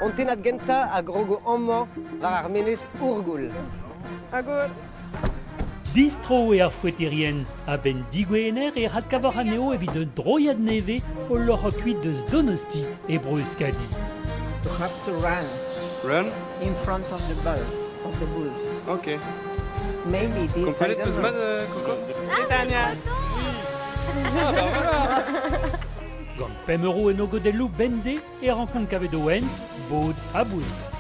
Hon tennad gentañ a grogo amañ war ar menez Ourgoul. Agur. Distro eo ar foeterien. A-benn digwener e adkavoc'h anezho evit un droiad nevez o loc'hañ kuit deus Donosti e Bro-Euskadi. You have to run. Run? In front of the bulls, of the bulls. Ok. Maybe this, I Komprenet don't peus know. mat, euh, Coco Tania. Ah bah voilà. Gant pemp euro en o godelloù bemdez e rankont kavet o hent, bod ha boued.